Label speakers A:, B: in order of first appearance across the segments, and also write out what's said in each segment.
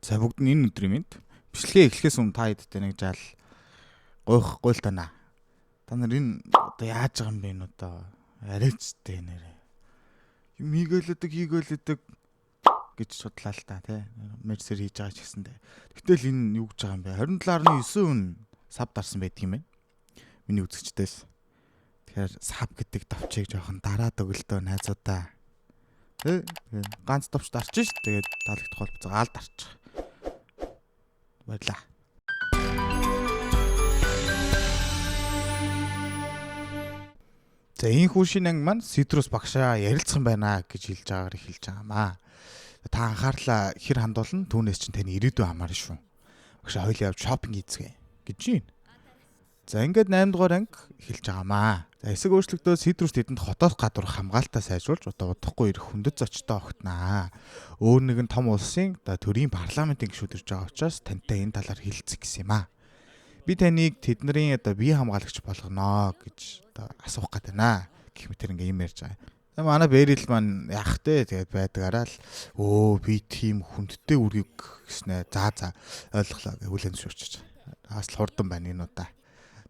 A: За бүгд нь энэ өдрийн мэнд. Бичлэгээ эхлэхээс өмнө та хэдтэй нэг жаал гойх гойлтана. Та нар энэ одоо яаж байгаа юм бэ энэ одоо арайчтай нэрэ. Юм хийгээлэдэг гэж судлаа л та тий. Мерсер хийж байгаа ч гэсэндээ. Гэтэл энэ юу гэж байгаа юм бэ? 27.9% sub дарсан байдаг юм байна. Миний үзэгчдээс. Тэгэхээр sub гэдэг товчийг жоохон дараад өгөлдөө найзуудаа. Тэ? Тэгээд ганц товч дарч ш. Тэгээд таалагдах бол буцаагаал дарчих. Баярлаа. За энэ шинэ анги маань Ситрус багшаа ярилцсан байна гэж хэлж байгаагаар эхэлж байгаамаа. Та анхаарлаа хэр хандуулна түүнээс чинь таны ирээдүйн хамаарна шүү. Багшаа хоёул явж шопинг хийцгээе гэж байна. За ингээд 8 дугаар анги эхэлж байгаамаа. За хэсэг өөрчлөгдөөд Ситрус тэдэнд хотоос гадуур хамгаалтаа сайжруулж одоо удахгүй ирэх хүндэт зочтой огтнаа. Өөр нэгэн том улсын одоо төрийн парламентын гишүүд ирж байгаа учраас тантай энэ талаар хэлцэх гэсэн юм аа. Би таныг тэдний одоо бие хамгаалагч болгоно гэж одоо асуух гээд байна гэх мэтэр ингээ юм ярьж байгаа. Тэгээ манай Берил маань яах вэ? Тэгээд байдгаараа л өө би тийм хүндтэй үргийг гэснэ. За ойлголоо гэж хүлээн зөвшөөрч. Аас л хурдан байна энэ удаа.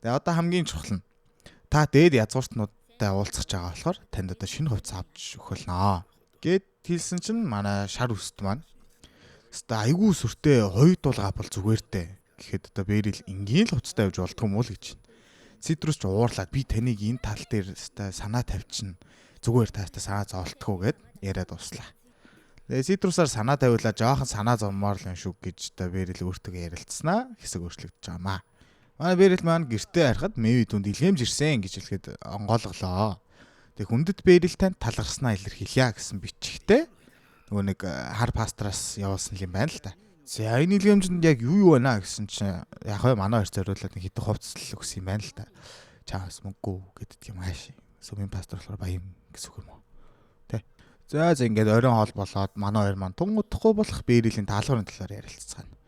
A: Тэгээ одоо хамгийн чухал нь та дээд язгууртнуудтай уулзах байгаа болохоор танд одоо шинэ хувцас авч өгөх болно гэд хэлсэн чинь манай шар үст маань өстой айгүй сүртэй хоёр дулгаа бол зүгээр дээ. Гэхэд одоо Берил энгийн л хувцастай явж болдго юм уу л гэж. Ситрус ч уурлаад би таныг энэ тал дээр өстой санаа тавьчихна. Зүгээр тааштай санаа зовлтгоо гэд яриад дуслаа. Тэгээ Ситрусаар санаа тавиулаа жоохон санаа зовмоор л юм шүү гэж одоо Берил өөртөө ярилцсанаа хэсэг өөрчлөгдөж байгаамаа. Манай Берил маань гэртээ харахад Мэви түнд илгээмж ирсэн гэж хэлэхэд онгойлголоо. Тэг хүндэт Берил танд талархснаа илэрхийлье гэсэн бичгтээ нөгөө нэг хар пастраас явуулсан юм байна л та. За энэ илгээмжинд яг юу юу байна гэсэн чинь яг хөө манай хоёр зориулаад нэг хитэн хувцас өгсөн юм байна л та. Чаас мөнгөө гэдэг юм ааш. Сүмийн пастор болохоор баян гэсэн үг юм уу? Тэ. За ингээд оройн хоол болоод манай хоёр маань тун удахгүй болох Берилийн даалгаврын талаар ярилцгаана.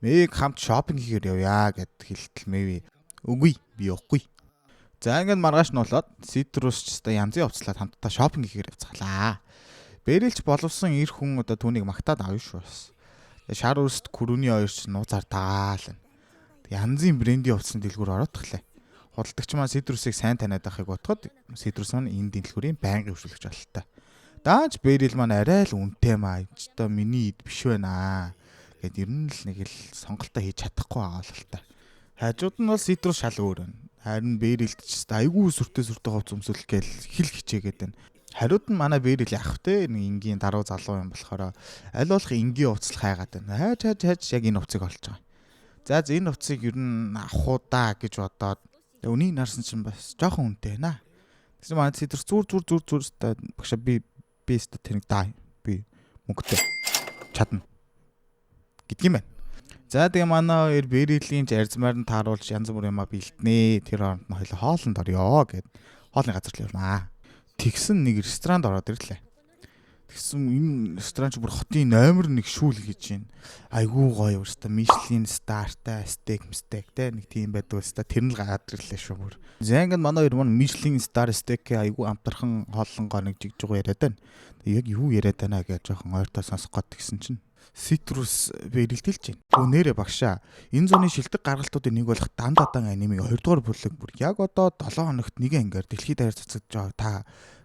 A: Мэйг хамт шопинг хийхээр явъя гэд хэлтэл Мэви үгүй би явахгүй. За ингээд маргааш нь болоод Ситрус ч өстой янзын хувцлаад хамтдаа шопинг хийхээр явцгаалаа. Берилч боловсон эр хүн одоо түүнийг магтаад авна шүү бас. Шар өрст күрүүний хоёр ч нууцаар дагаал. Янзын брендийн хувцсны дэлгүүр ороодглаа. Худалдагч маань Ситрусыг сайн таниад байхыг бодоход Ситрус маань энэ дэлгүүрийн байнгын хөвшүүлэгч бололтой. Дааж Берил маань арай л үнэтэй маа. Энд ч одоо миний эд биш байна гэд ер нь л нэг л сонголтоо хийж чадахгүй байгаа л та. Хажууд нь бол Ситрус шал өөр байна. Харин Берилд ч айгүй сүртэй хувц өмсөлөх гээл хэл хичээгээд байна. Хариуд нь манай Берил яах вэ? Нэг энгийн даруй залуу юм болохоор аль болох энгийн хувцас хайгаад байна. Хайж яг энэ хувцсыг олж байгаа. За энэ хувцсыг ер нь авах уу даа гэж бодоод үнийг нарсан чинь бас жоохон үнэтэй байна. Тэгсэн манай Ситрус зүр өстой багшаа би өстой тэрийг даа би мөнгөтэй чадна гэдг юм байна. За тэгээ манай хоёр Берилийн арзмаар нь тааруулж янз бүр юмаа бэлтнэ. Тэр хооронд нь хоёул хоолнд орё гэд хоолны газар л явнаа. Тэгсэн нэг ресторанд ороод ирлээ. Тэгсэн энэ ресторан ч бүр хотын номер 1 шүүл гэж байна. Айгуу гоё өстой Michelin star-тай стейк мстейк те нэг тийм байдаг өстой тэр нь л гараад ирлээ шүү бүр. За ингээд манай хоёр маань Michelin star steak-ээ айгуу амтархан хооллонгоо нэг жигжгүү яриад байна. Тэг яг юу яриад байна гэж жоохон ойртоо сонсох гээд тэгсэн чинь Ситрус бэрэлтэлж байна. Өө нэрэ багшаа. Энэ зуны шилдэг гаргалтуудын нэг болох Дан Дадан анимын 2 дугаар бүлэг бүр яг одоо 7 хоногт нэг ангиар дэлхийд даяар цацагдж байгаа та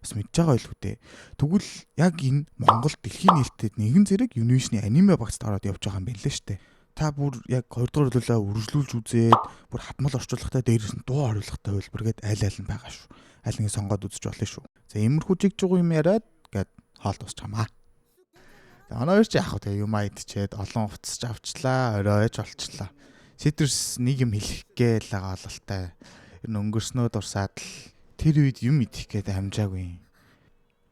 A: бас мэдж байгаа байлгүй дээ. Тэгвэл яг энэ Монгол дэлхийн нийтэд нэгэн зэрэг Univision-ы аниме багцд ороод явж байгаа юм байна лээ штэ. Та бүр яг 2 дугаар бүлгээ үргэлжлүүлж үзээд бүр хатмал орчуулгатай дээрээс нь дуу оруулахтай хувилбар гээд аль аль нь байгаа шүү. Аль нэг сонгоод үзэж болно шүү. За иймэрхүү жиг жуг юм яриад гээд хоол дуусчихамаа. Манай хоёр ч яах вэ? Юм идчихэд олон хувцасч авчлаа, оройж олчлаа. Ситрус нэг юм хэлэх гээл байгаа бололтой. Ер нь өнгөрснөө дурсаад л тэр үед юм идэх гээд амжаагүй.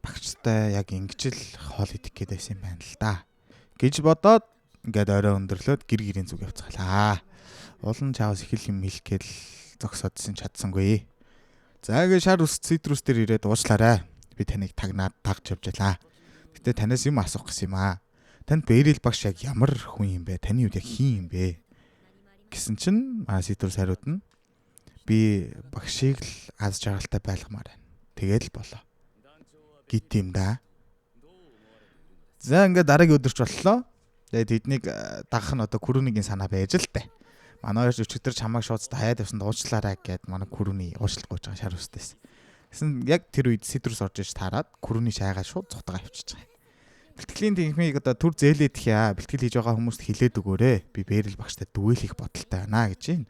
A: Багчтай яг ингэж л хоол идэх гээд байсан юм байна л да. Гэж бодоод ингээд орой өндөрлөөд гэр гэрийн зүг явцгаалаа. Улан чаавас их л юм хэлэх гээл зогсоодсэн чадсангүй. За ингээд шар ус Ситрус дээр ирээд уучлаарай. Би таныг тагнаад тагж явж байлаа. Гэтэ танаас юм асуух гэсэн юм аа. Танд Берил багш яг ямар хүн юм бэ? Таны үед яг хин юм бэ? Гэсэн чинь манай Ситрус хариуд нь би багшийг л аз жаргалтай байлгамаар байна. Тэгэл болоо. Гэт юм да. За ингээд дараагийн өдөрч боллоо. Тэгээд тэднийг дагах нь одоо Күрүнигийн санаа байж л дээ. Манай хоёр өчигдөр чамайг шууд хаяад явсанд уучлаарай гэд манай Күрүний уучлалт гуйж байгаа шар үстэйс. Тэгсэн яг тэр үед Ситрус орж иж таарад Күрүний шайгаа шууд цутгаа авчиж байгаа. Бэлтгэлийн тэнхмийг одоо түр зээлэдэх яа. Бэлтгэл хийж байгаа хүмүүст хэлээд өгөөрэй. Би Бэрэл багштай дүгэл хийх бодолтой байна гэж байна.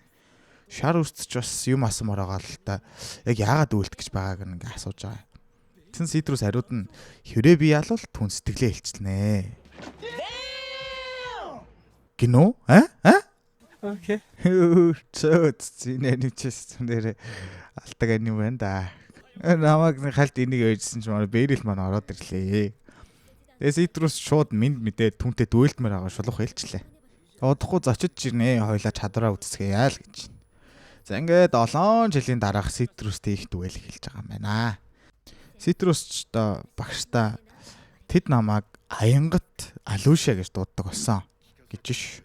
A: Шар үсч бас юм асуумаар байгаа л та. Яг яагаад дүгэлт гэж байгааг ингээ асууж байгаа. Тэгсэн Ситрус хариуд нь хэрэг би ялвал түн сэтгэлээ илчилнэ. Гинөө? А? А?
B: Okay.
A: Цөө зинэ нэгчээс нэрэ алдаг аним байна да. Намайг нэг хальт энийг ойжсэн чинь манай Бэрэл маань ороод ирлээ. Тэгээ Ситрус шууд минь мэдээ түнтэй дүүлтмээр байгаа шулуух хэлчлээ. Удахгүй зочиж ирнэ хоёлаа чадвараа үздэсгээе л гэж. За ингээд 7 жилийн дараах Ситрустэй их дүгээл эхэлж байгаа юм байна. Ситрус ч одоо багштай тэд намайг аянгат Алуша гэж дууддаг болсон гэж ш.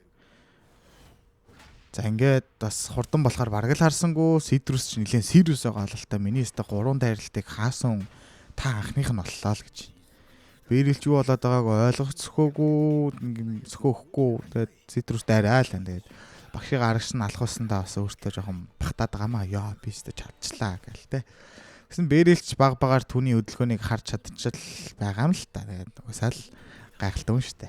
A: За ингээд бас хурдан болохоор бараг л харсангүй Ситрус ч нэлээд serious байгаа л та миний өстө 3 дайралтыг хаасан та анхных нь боллоо л гэж. Бэрэлч юу болоод байгааг ойлгох зөхөөгүй зөхөөхгүй тэгээд Ситрус дайраа л тэгээд багшийг арагш нь алхуулсандаа бас өөртөө жоохон бахтаад байгаа маа ёо би өстө чадчлаа гэл те. Тэгсэн Бэрэлч баг багаар түүний хөдөлгөөнийг харж чадчихл байгаа юм л та. Тэгээд угсаал гайхалтай юм штэ.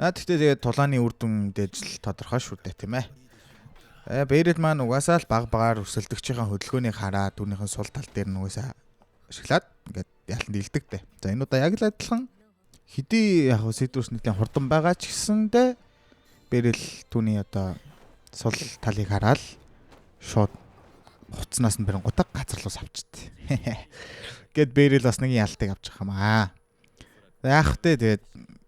A: А тэгтээ тэгээд тулааны үр дүн дэж л тодорхой шүү дээ тийм ээ. Бэрэл маань угаасаа л баг багаар өрсөлдөгчийн хөдөлгөөнийг хараад түүнийхэн сул тал дээр нь угаасаа ашиглаад ингээд яланд дийлдэг дээ. За энэ удаа яг л адилхан хэдий яг Ситрус нэгэн хурдан байгаа ч гэсэндээ Бэрэл түүний одоо сул талыг хараад шууд хуцнаас нь бэрэнгутаг газар руу савчт. Гэт Бэрэл бас нэгэн ялтыг авч байгаа юм аа. Яах вэ тэгээд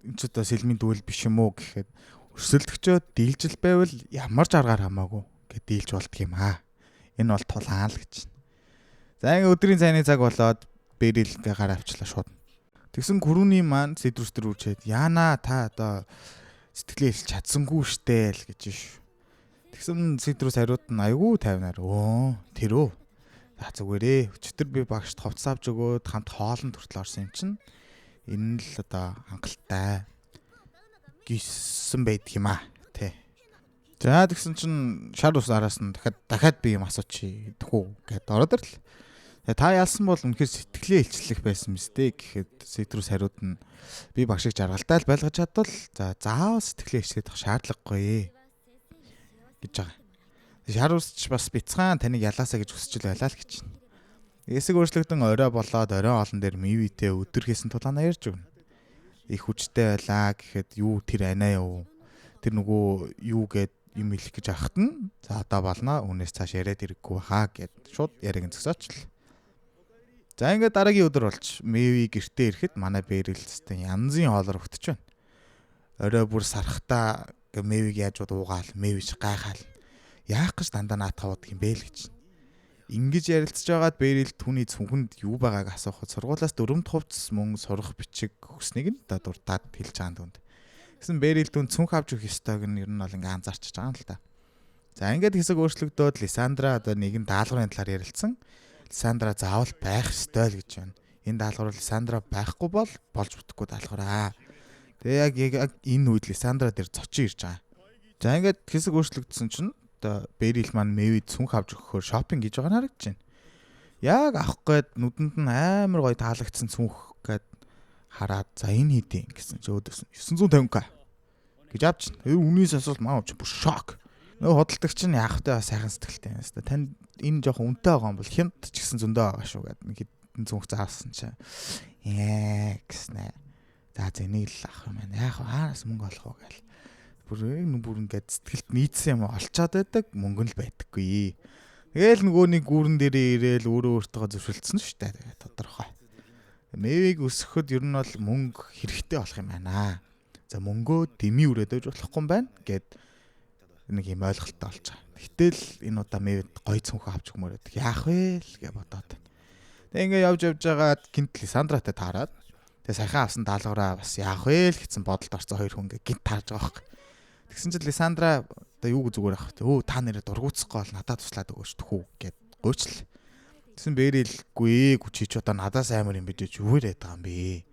A: энэ ч одоо сэлмийн дүүл биш юм уу гэхэд өрсөлдөгчөө дийлжил байвал ямар ч аргаар хамаагүй гэд дийлж болдго юм аа. Энэ бол тулаан л гэж. За ингээ өдрийн цайны цаг болоод Бэрэл ингээ гар авчлаа шууд. Тэгсэн Күрүний маань Ситрус дээр үрчээд яана та одоо сэтгэлээ илч чадсангүй штэ л гэж ш. Тэгсэн Ситрус хариуд нь айгүй тайвнаар өө тэр үү. За зүгээрээ өчтөр би багшд хувцас авч өгөөд хамт хоолнд хүртэл орсон юм чинь энэ л одоо хангалттай гисэн байдаг юм аа тэ. За тэгсэн чинь шар ус араас нь дахиад би юм асуучих тэхүү гэд ороод ирлээ. Та ялсан бол үнэхээр сэтгэлээ илчлэх байсан мэт гэхэд Ситрус хариуд нь би багшийг жаргалтай л байлгаж чадвал за заавал сэтгэлээ илчлэх шаардлагагүй гэж байгаа. Шар ус ч бас бяцхан таныг ялаасаа гэж хүсч л байлаа л гэж. Эсэг өөрчлөгдөн орой болоод орой олон дээр Мивитэй өдөр хийсэн тулаанаа ярьж өгнө. Их хүчтэй байлаа гэхэд юу тэр анаа юу? Тэр нөгөө юу гэд юм хэлэх гэж ахт нь за одоо болно үүнээс цааш яриад ирэхгүй хаа гэд шууд яриаг нь зөксөөчлээ. За ингээд дараагийн өдөр болж Мэви гэртээ ирэхэд манай Бэрэлцтэй янзын хоолор өгтөж байна. Орой бүр сархтаа Мэвиг яаж уугаал Мэвич гайхаал. Яах гэж дандаа наатах уудаг юм бэ л гэж. Ингэж ярилцж байгаад Бэрэл түүний цүнхэнд юу байгааг асуухад сургуулиас 4 хувцас мөн сурах бичиг өгснийг нь одоо дуртаад хэлж байгаа түнд. Тэгсэн Бэрэл түн цүнх авч өгөх ёстойг нь ер нь бол ингээ анзаарчиж байгаа юм л та. За ингээд хэсэг өөрчлөгдөөд Лисандра одоо нэгэн даалгаврын талаар ярилцсан. Лисандра заавал байх ёстой л гэж байна. Энэ даалгавар Лисандра байхгүй бол болж бүтэхгүй даалгавраа. Тэгээ яг энэ үед Лисандра дээр зочин ирж байгаа. За ингээд хэсэг өөрчлөгдсөн чинь одоо Бэрил маань Мэви цүнх авч өгөхөөр шопинг хийж байгаа нь харагдаж байна. Яг авах гээд нүдэнд нь амар гоё таалагдсан цүнх гээд хараад за энэ хэдийн гэсэн чи өөдөөс 950к гэж авч. Үнээс асуулт маа чи бүр шок. Нөгөө худалдагч нь яах вэ сайхан сэтгэлтэй юм байна. Танд энэ жоохон үнэтэй байгаа юм бол хямд ч гэсэн зөндөө байгаа шүү гэд нэг хэдэн цүнх заасан чи. Ээ гэснэ. За энийг л авах юм байна. Яах вэ? Хаараас мөнгө олох уу гээл. Бүр энэ бүр ингээд сэтгэлд нийцсэн юм олчоод байдаг мөнгө нь л байдаггүй. Тэгээл нөгөө нэг гүүрэн дээрээ ирээл өөрөө өөртөө зөвшөлдсөн шүү дээ. Тэгээ тодорхой. Мэвийг өсгөхөд ер нь бол мөнгө хэрэгтэй болох юм байна. За мөнгөө дэмий үрээд байж болохгүй юм байна гэд нэг юм ойлголттой болж байгаа. Гэтэл энэ удаа Мэвид гой цүнхээ авч өгмөр байдаг. Яах вэ л гэж бодоод. Тэгээ ингээ явж байгаад гинт Лисандратай таарад. Тэгээ саяхан авсан даалгавраа бас яах вэ л гэсэн бодолд орсон хоёр хүн ингээ гинт таарж байгаа байхгүй. Тэгсэн чинь Лисандра одоо юу зүгээр авах вэ? Өө та нэрээ дургуутсахгүй бол надад туслаад өгөөч тэхүү гэд гуйчлаа. Тэгсэн Бэрэлгүй чи ч одоо надаас амар юм бидэж юу яриад байгаа юм бэ?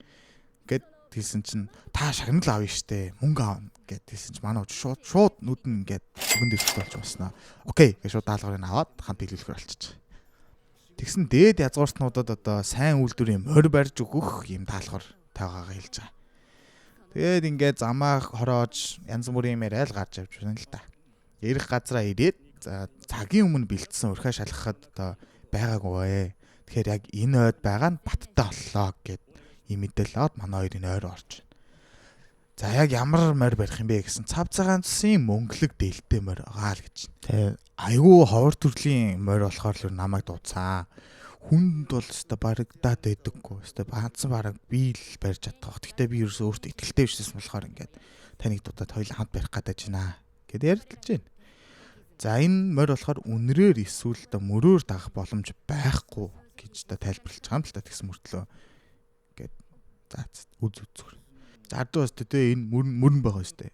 A: Гэд Тэгсэн чинь та шагнал авна штэ, мөнгө авна гэд тэгсэн чинь манай шууд шууд нүд нь ингээд мөнгөн дэвшилт болж баснаа. Окей гэж шууд даалгаврыг аваад хамт биелүүлэхээр болчих. Тэгсэн дээд язгууртнуудад одоо сайн үйлдвэрийн морь барьж өгөх юм даалгавар тавиагаа хэлж байгаа. Тэгээд ингээд замаа хороож янз бүрийн юм яриа л гарч явж байна л да. Ирэх газраа ирээд за цагийн өмнө бэлдсэн урхиа шалгахад одоо байгаагүй. Тэгэхээр яг энэ ойд байгаа нь баттай боллоо гэд ийм мэдээлэл аваад манай хоёрын ойр орж байна. За яг ямар морь барих юм бэ гэсэн цав цагаан цэсийн мөнгөлөг дээлтэй морь байгаа л гэж. Тэ айгүй ховор төрлийн морь болохоор л намайг дуудсан. Хүнд бол өстой барагдаад байдаггүй. Өстой баанцсан бараг би л барьж чадах. Гэхдээ би ерөөсөө өөртөө итгэлтэй бишсэн болохоор ингээд таныг дуудаад хоёул хамт барих гэдэг байна гэд ярилцж байна. За энэ морь болохоор үнрээр эсвэл одоо мөрөөр дагах боломж байхгүй гэж та тайлбарлаж байгаа юм л та тэгсэн мөртлөө ингээд за үз зүгээр. За ардуу бас тэ энэ мөрн мөрн байгаа штэ.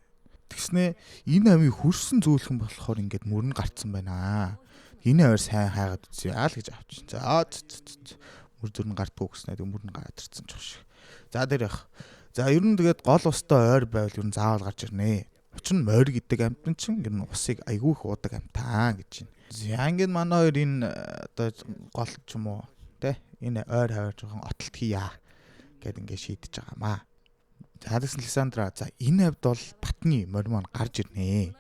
A: Тэгснэ энэ амийг хөрсөн зөөлхөн болохоор ингээд мөрн гарцсан байна. Энэ ойр сайн хайгаад үзье аа л гэж авчих. За мөр зөрн гардггүй гэснээр мөр нь гараад ирсэн ч шиг. За дээр явах. За ер нь тэгээд гол устай ойр байвал ер нь заавал гарч ирнэ. Учир нь морь гэдэг амьтан чинь ер нь усыг айгүй их уудаг амьтан гэж байна. За ингээд манай хоёр энэ одоо гол ч юм уу те энэ ойр хаваар жоохон отолт хийя гэд ингээд шийдэж байгаамаа. За тэгсэн Лисандра за энэ хавьд бол батны морь маань гарч ирнэ.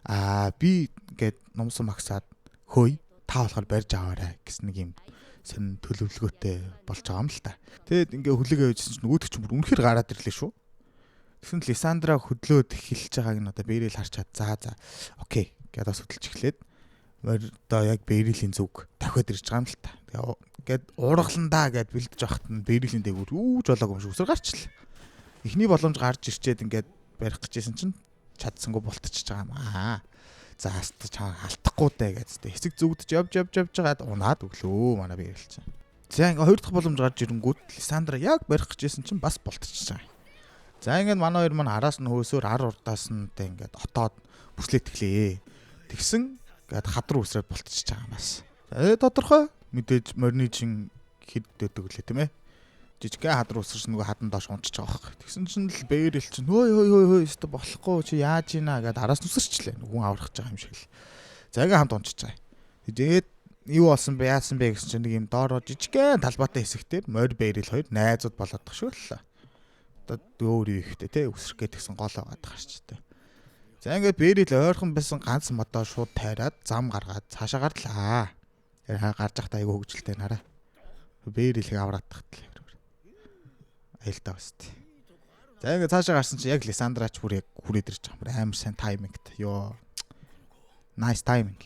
A: Аа би ингээд нумсан магсаад хөөе та болохоор барьж аваарай гэсэн нэг юм сонин төлөвлөгөөтэй болж байгаа юм л та. Тэгэд ингээ хүлээгээ байжсэн чинь нөгөөдөг чинь бүр үнэхээр гараад ирлээ шүү. Тэгсэн Лисандра хөдлөөд эхэлж байгааг нь одоо Бэрэл харчаад за за окей гэдээ бас хөдөлж эхлээд одоо яг Бэрэлийн зүг дахиад ирж байгаа юм л та. Тэгээ гээд уургаландаа гэд бэлдэж байхад нь Бэрэлийн дээгүүр үүж болоог юм шиг үсэр гарчлаа. Эхний боломж гарч ирчээд ингээд барих гэжсэн чинь чадсангүй болтчихж байгаа юм аа. За хаста чаа алдахгүй дээ гэж тэ хэсэг зүгдэж явж явж явж байгаад унаад өглөө манай Бэрэл чинь. За ингээ хоёр дахь боломж гарч ирэнгүүт Лисандра яг барих гэжсэн чинь бас болтчихж байгаа. За ингээд манай хоёр маань араас нь хөөсөөр ар урдаас нь тэ ингээд отоод бүслээд тэглээ. Тэгсэн гээд хад руу үсрээд болтчихж байгаа юм бас. За тодорхой мэдээж морины чин хэд дэдэг үлээ тийм ээ. Жижигхэн хад руу үсэрч нөгөө хадан доош унчиж байгаа байхгүй. Тэгсэн чинь л Бэрэл чинь хөөе хөөе хөөе хөөе өстө болохгүй чи яаж ийна гэд араас нь үсэрчлээ. Хүн аврах гэж байгаа юм шиг л. За ингээ хамт унчиж байгаа. Тэгээд юу болсон бэ яасан бэ гэсэн чинь нэг юм доороо жижигхэн талбайтай хэсэгтэр морь Бэрэл хоёр найзууд болоод тах шиг л. Одоо өөр юу ихтэй те үсрэх гээд тэгсэн гол байгаад гарч тэ. За ингээд Бэрэл ойрхон байсан ганц модоо шууд тайраад зам гаргаад цаашаа гарлаа. Тэр гарч байхдаа айгүй хөгжилтэй нараа. Бэрэлийг авраад тахтал аюултай бас тий. За ингээд цаашаа гарсан чинь яг Лисандрач бүр яг хүрээд ирж байгаа юм. Амар сайн таймингт. Йоо. Nice timing.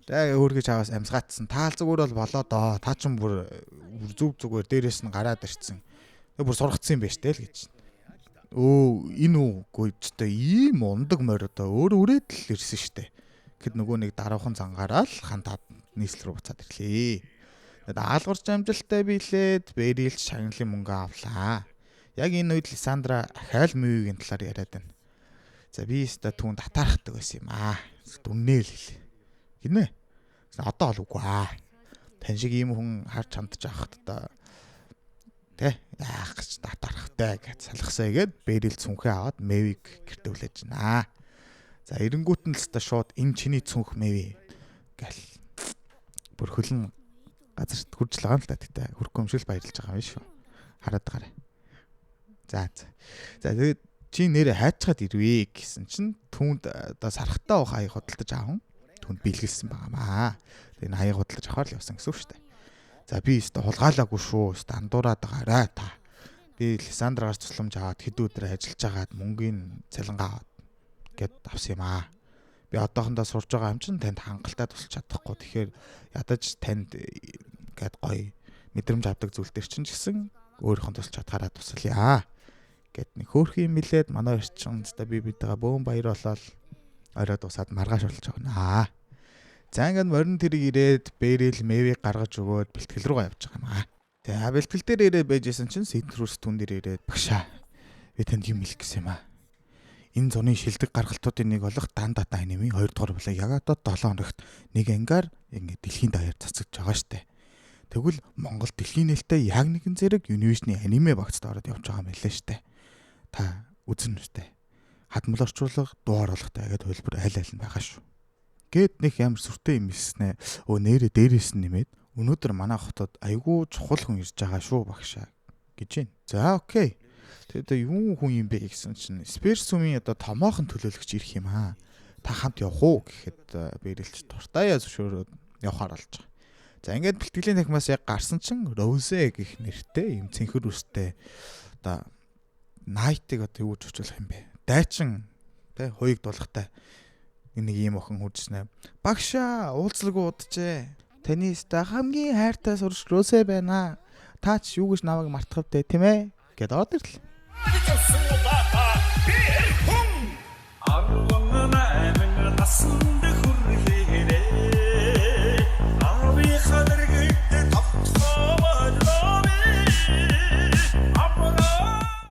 A: Тэгээ өөргөж аваас амьсгаатсан. Таал зүгээр бол болоо доо. Та ч бүр зүв зүгээр дээрээс нь гараад ирсэн. Тэгээ бүр сургацсан юм байна штэ л гэж. Өө энэ үгүй ч одоо ийм ундаг морь одоо өөр үрээд л ирсэн штэ. Гэхэд нөгөө нэг дараахан зангаараа л хантаад нийслэл рүү буцаад ирлээ. Тэгээд даалгаварч амжилттай биелээд Бэрилч шагналын мөнгө авлаа. Яг энэ үед Лисандра ахаал Мюгийн талаар яриад байна. За би өста түүнд татаархдаг байсан юм аа. Дүннээ л хэлээ. Гинэ. Одоо бол үгүй аа. Тань шиг ийм хүн харж хандж авахд одоо тэ яах гэж татаархтай гэж салгасаа гээд Бэрил цүнхээ аваад Мэвиг гэрте хүлээж байна. За эренгүүт нь л өста шууд энэ чиний цүнх Мэви гэл бүр хөлн газарт хурж л байгаа юм л та. Гэтэ хөрөхгүй юм шиг л баярлж байгаа юм шүү. Хараад байгаарай. За за. За тэгээд чи нэрээ хайчгаад ирвэ гэсэн чинь түүнд одоо сархтаа уух хаяг худалдаж аван түүнд бэлгэлсэн байгаамаа. Тэгээд энэ хаяг худалдаж авахар л явсан гэсэн үг шүү дээ. За би өстө хулгайлаагүй шүү. Өстө андуураад байгаарай та. Би Лисандрагаас тусламж аваад хэд өдөр ажиллаж агаад мөнгөний цалингаа аваад гэд авсан юм аа. Би одоохондоо сурж байгаа юм чинь танд хангалттай тусалж чадахгүй. Тэгэхээр ядаж танд гэд гоё мэдрэмж авдаг зүйл төр чинь ч гэсэн өөрийнхөө тусалж чадхаараа туслая гэд нэг хөөрхөн юм билээд манай хоёр чинь өстой би бидэгээ бөөн баяр болоод орой дуусаад маргааш болж байгаа наа. За ингээд морин тэрэг ирээд Бэрэл Мэвийг гаргаж өгөөд бэлтгэл рүү явж байгаа юм аа. Тэгээ бэлтгэл дээр ирээд байжсэн чинь Синтрус түн дээр ирээд багшаа би танд юм хэлэх гэсэн юм аа. Энэ зуны шилдэг гаргалтуудын нэг болох дан дата анимын 2 дугаар бүлэг яг одоо 7 хоногт нэг ангаар ингээд дэлхийн даяар цацагдж байгаа штэ. Тэгвэл Монгол дэлхийн нээлттэй яг нэгэн зэрэг Univision-ы аниме багцд ороод явж байгаа юм байлаа штэ. Та үзэн үстэй. Хадмал орчуулга, дуу оруулахтай гэдэг хувилбар аль аль нь байгаа шүү. Гээд нэг амар сүртэй юм хэлснэ. Өө нэрэ дээрээс нь нэмээд өнөөдөр манай хотод айгүй чухал хүн ирж байгаа шүү багшаа гэж байна. За окей. Тэгээд юу хүн юм бэ гэсэн чинь Сперсумын одоо томоохон төлөөлөгч ирэх юм аа. Та хамт явах уу гэхэд Берэлч дуртай зөвшөөрөөд явахаар болж байгаа. За ингээд бэлтгэлийн танхимаас яг гарсан чинь Роузе гэх нэртэй юм цэнхэр үстэй одоо Найтыг одоо юу гэж орчуулах юм бэ? Дайчин тэ хуйг дулахтай нэг ийм охин хүрчнэ. Багшаа уулзалгүй уджээ. Таны ста хамгийн хайртай сурагч Роузе байна. Та ч юу гэж намайг мартах вэ тийм ээ? Гэд ороод ирлээ.